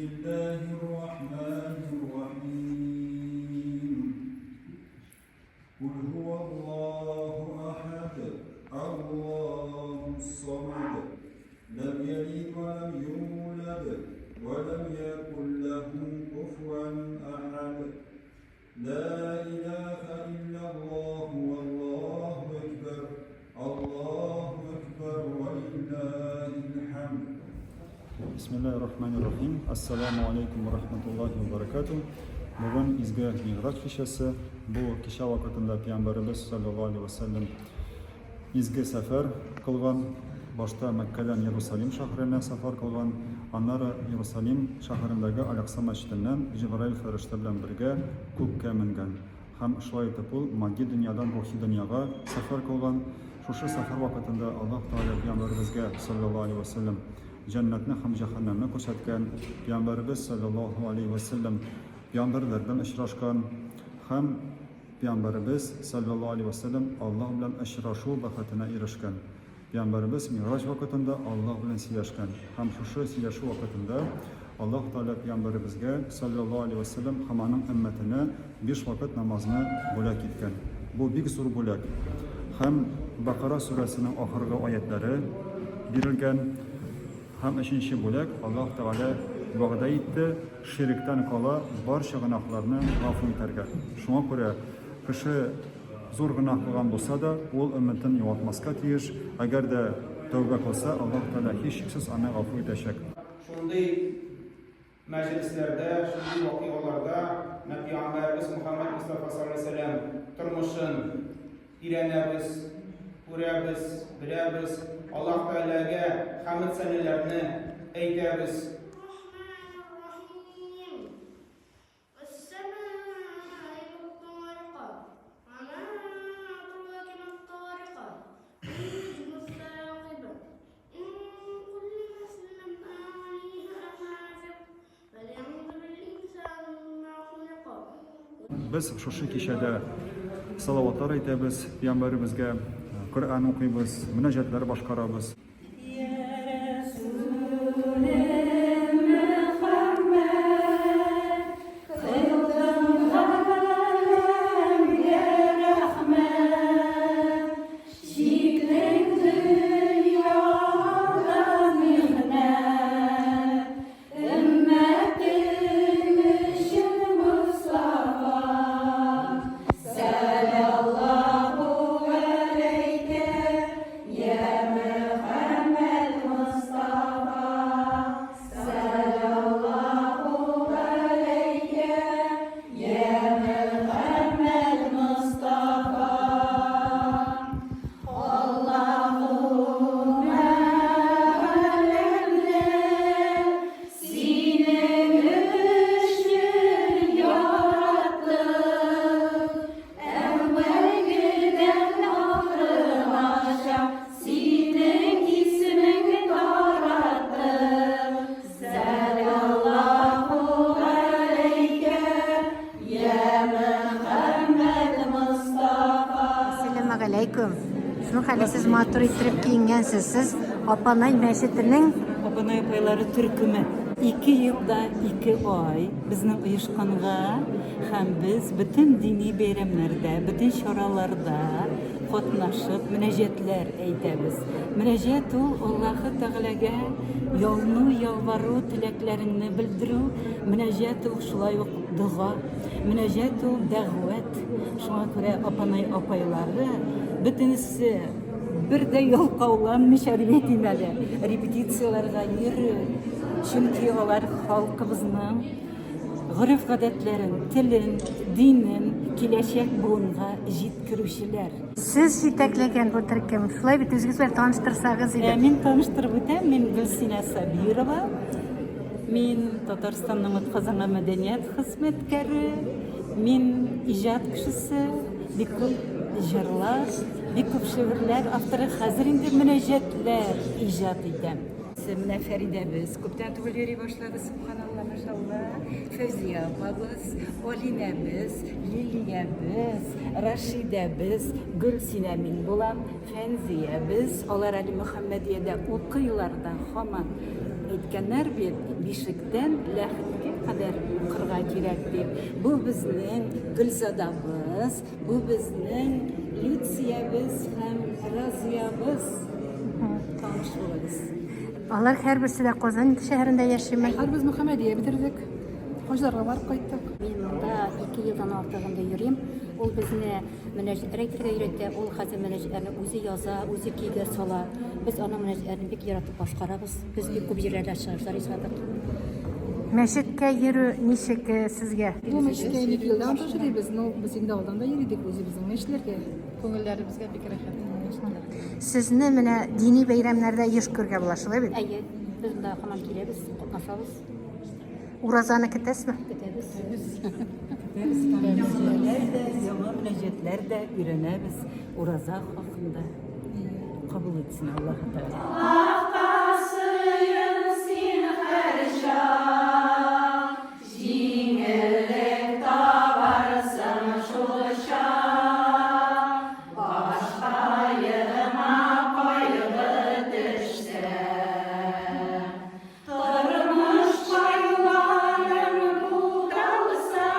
الله الرحمن الرحيم قل هو الله أحد الله الصمد لم يلد ولم يولد ولم يكن له كفوا أحد لا إله إلا الله والله أكبر الله أكبر ولله الحمد Бисмиллаһи рахмани рахим. Ассаламу алейкум ва рахматуллахи ва баракату. Бүген изге Мигъраҗ кичәсе. Бу кичә вакытында пәйгамбәребез саллаллаһу алейһи ва сәлләм изге сәфәр кылган. Башта Мәккәдән Иерусалим шәһәренә сәфәр кылган, аннары Иерусалим шәһәрендәге Аль-Акса мәчетеннән Җибраил фәрештә белән бергә күккә менгән. Һәм шулай итеп ул матди дөньядан рухи дөньяга сәфәр кылган. Шушы сәфәр вакытында Аллаһ Тәгалә пәйгамбәребезгә, салләллаһу алейһи вә сәлләм, җәннәтне һәм җәһәннәмне күрсәткән, пәйгамбәребез, салләллаһу алейһи вә сәлләм, пәйгамбәрләр белән очрашкан һәм Пәйгамбәребез, салләллаһу алейһи вә сәлләм, Аллаһ белән очрашу бәхетенә ирешкән. Пәйгамбәребез Мигъраҗ вакытында Аллаһ белән сөйләшкән. Һәм шушы сөйләшү вакытында Аллаһ Тәгалә Пәйгамбәребезгә, салләллаһу алейһи вә сәлләм, һәм аның өммәтенә биш вакыт намазны бүләк иткән. Бу бик зур бүләк. Һәм Бәкара сүрәсенең ахыргы аятьләре бирелгән. Һәм өченче бүләк, Аллаһ Тәгалә вәгъдә итте, ширектән кала барча гөнаһларны гафу итәргә. Шуңа күрә кеше зур гөнаһ кылган булса да, ул өметен югалтмаска тиеш. Әгәр дә тәүбә кылса, Аллаһ Тәгалә һичшиксез аны гафу итәчәк. Шундый Мәҗлесләрдә, шундый вакыйгаларда менә пәйгамбәребез Мөхәммәд Мостафа саллаллаһу алейһи ва сәлләм тормышын өйрәнәбез, күрәбез, беләбез, Аллаһ Тәгаләгә хәмд-сәнәләрне әйтәбез. Без шушы кичәдә салаватлар әйтәбез пәйгамбәребезгә, Коръән укыйбыз, мөнәҗәтләр башкарабыз. Әссәламегаләйкүм. Шуның хәле сез матур иттереп киенгәнсез. Сез Апанай мәчетенең Апанай апайлары төркеме. 2 ел да 2 ай безнең оешканга һәм без бөтен дини бәйрәмнәрдә, бөтен чараларда катнашып мөнәҗәтләр әйтәбез. Мөнәҗәт ул Аллаһы Тәгаләгә ялыну, ялвару, теләкләреңне белдерү. Мөнәҗәт ул шулай ук дога. Мөнәҗәт ул дәгъвәт. Шуңа күрә апанай апайлары бөтенесе бер дә ялкауланмыйча дип әйтим әле, репетицияләргә йөри. Чөнки алар халкыбызның гореф-гадәтләрен, телен, динен киләчәк буынга җиткерүчеләр. Сез җитәкләгән бу төркем. Шулай бит, үзегез белән таныштырсагыз иде. Ә, мин таныштырып үтәм. Мин Гөлсинә Сабирова. Мин Татарстанның атказанган мәдәният хезмәткәре. Мин иҗат кешесе, бик күп җырлар, бик күп шигырьләр авторы. Хәзер инде мөнәҗәтләр иҗат итәм. Менә Фәридәбез күптән түгел йөри башлады, сөбханалла, машалла. Фәүзия апабыз, Алинәбез, Лилиябез, Рашидәбез, Гөлсинә мин булам, Фәнзиябез. Алар әле Мөхәммәдиядә укыйлар да һаман. Әйткәннәр бит, бишектән ләхеткә кадәр укырга кирәк дип. Бу безнең Гөлзадабыз, Бу безнең Люциябез һәм Разиябез. Таныш булыгыз. Алар һәрберсе дә Казан шәһәрендә яшиме? Һәрбез Мөхәммәдия бетердек. Хаҗларга барып кайттык. Мин монда 2 елдан артык инде йөрим. Ул безне мөнәҗәтләр әйтергә өйрәтә. Ул хәзер мөнәҗәтләрне үзе яза, үзе көйгә сала. Без аның мөнәҗәтләрен бик яратып башкарабыз. Без бик күп җирләрдә чыгышлар ясадык. Мәчеткә йөрү ничек э, сезгә? Бу мәчеткә инде ике елдан артык йөрибез, но без инде алдан да йөри идек үзебезнең мәчетләргә. Күңелләребезгә бик рәхәт мәчетләр. Сезне менә дини бәйрәмнәрдә еш күрергә була, шулай бит? Әйе, без монда һаман киләбез, катнашабыз. Уразаны көтәсезме? Көтәбез. Көтәбез Тәфсирләр дә, яңа мөнәҗәтләр дә өйрәнәбез ураза хакында. Кабул итсен Аллаһы Тәгалә. Аллаһка сыен син һәрчак, Җиңеллек табарсың шул чак. Башкаеңа кайгы төшсә, Тормыш кайларың буталса,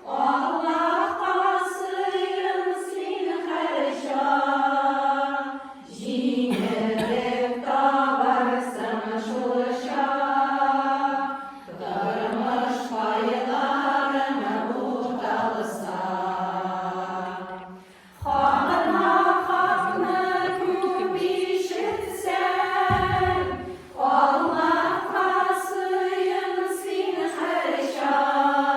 Аллаһка сыен син һәрчак, Җиңеллек табарсың шул чак. Тормыш кайларың буталса. Хакына хакны күп ишетсәң, Аллаһка сыен син һәрчак,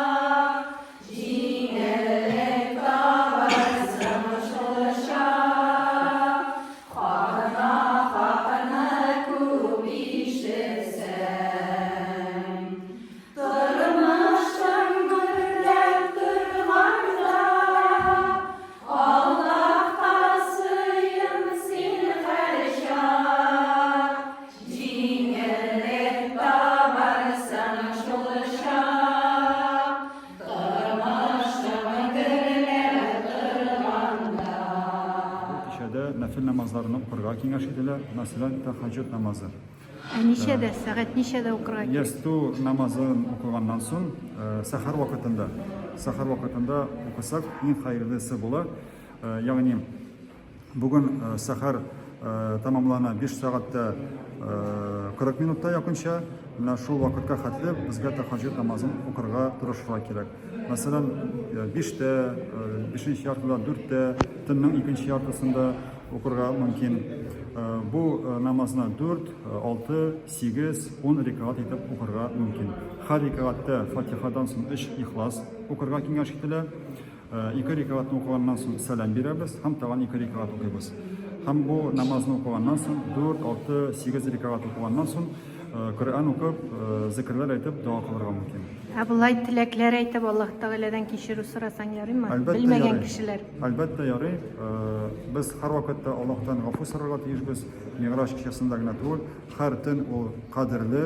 Җиңеллек табарсың шул чак. Хакына хакны күп ишетсәң. Тормышың гөрләп торганда, Аллаһка сыен син һәрчак, Җиңеллек табарсың шул чак. Тормышың гөрләп торганда. Бу кичәдә нәфел намазларны укырга киңәш ителә, мәсәлән, тәһәҗҗүд намазы. Ә ничәдә, сәгать ничәдә укырга кирәк? Ястү намазын укыганнан соң, сәхәр вакытында, сәхәр вакытында укысак, иң хәерлесе була. Ягъни бүген сәхәр тәмамлана 5 сәгатьтә 40 минутта якынча. Менә шул вакытка хәтле безгә тәһәҗҗүд намазын укырга тырышырга кирәк. Мәсәлән, 5тә, 5нче яртыда, 4тә, төннең икенче яртысында укырга мөмкин. Бу намазны 4, 6, 8, 10 рәкәгать итеп укырга мөмкин. Һәр рәкәгатьтә Фатихадан соң 3 ихлас укырга киңәш ителә. Ике рәкәгатьне укыганнан соң сәлам бирәбез һәм тагын ике рәкәгать укыйбыз. Һәм бу намазны укыганнан соң 4, 6, 8 рәкәгать укыганнан соң Коръән укып, зикерләр әйтеп дога кылырга мөмкин. Ә болай теләкләр әйтеп Аллаһ Тәгаләдән кичерү сорасаң ярыймы? Әлбәттә, Белмәгән ярый. кешеләр. Әлбәттә, ярый. Без һәрвакытта Аллаһтан гафу сорарга тиешбез. Мигъраҗ кичәсендә генә түгел, һәр төн ул кадерле,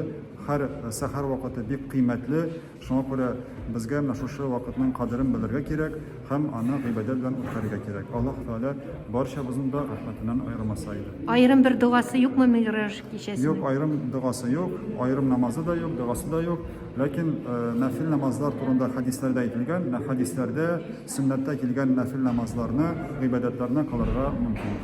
һәр сәхәр вакыты бик кыйммәтле. Шуңа күрә безгә менә шушы вакытның кадерен белергә кирәк һәм аны гыйбадәт белән үткәрергә кирәк. Аллаһ Тәгалә барчабызны да рәхмәтеннән аермаса иде. Аерым бер догасы юкмы Мигъраҗ кичәсенең? Юк, аерым догасы юк, аерым намазы да юк, догасы да юк. Ләкин нәфил намазлар турында хәдисләрдә әйтелгән, менә хәдисләрдә, сөннәттә килгән нәфил намазларны, гыйбадәтләрне кылырга мөмкин.